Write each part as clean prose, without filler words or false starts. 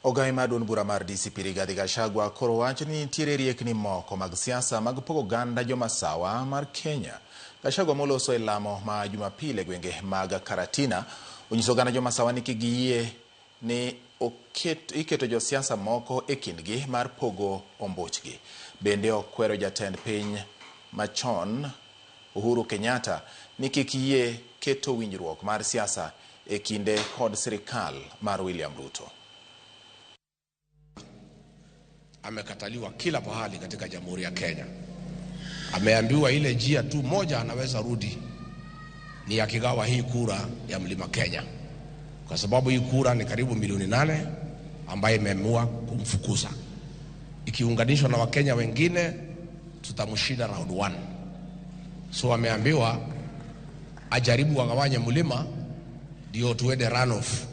Ogai mar duond bura mar DCP Rigathi Gachagua koro wacho ni nitiere riekni moko mag siasa mag pogo oganda jomasawa mar Kenya. Gachagua moloso e lamo ma Jumapil e gwenge mag Karatina onyiso oganda jomasawa ni kik giyie ni iketo josiasa moko e kindgi mar pogo ombuchgi. Bende okwero jatend piny machon Uhuru Kenyatta ni kik yie keto winjruok mar siasa e kinde kod sirikal mar William Ruto. Amekataliwa kila pahali katika Jamhuri ya Kenya. Ameambiwa ile njia tu moja anaweza rudi ni akigawa hii kura ya Mlima Kenya, kwa sababu hii kura ni karibu milioni 8 ambayo imeamua kumfukuza. Ikiunganishwa na Wakenya wengine tutamshinda round 1. So ameambiwa ajaribu wagawanye mlima ndio tuende runoff,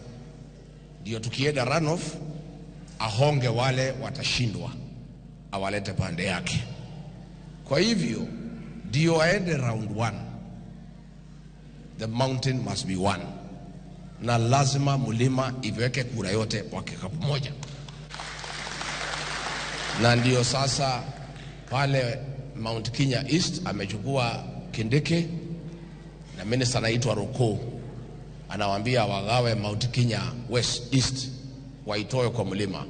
ndio tukienda runoff ahonge wale watashindwa, awalete pande yake. Kwa hivyo ndio aende round 1, the mountain must be one, na lazima mlima iweke kura yote kwa kikapu moja. Na ndio sasa pale Mount Kenya East amechukua Kindiki na minister anaitwa Roko, anawaambia wagawe Mount Kenya West East waitoe kwa mlima.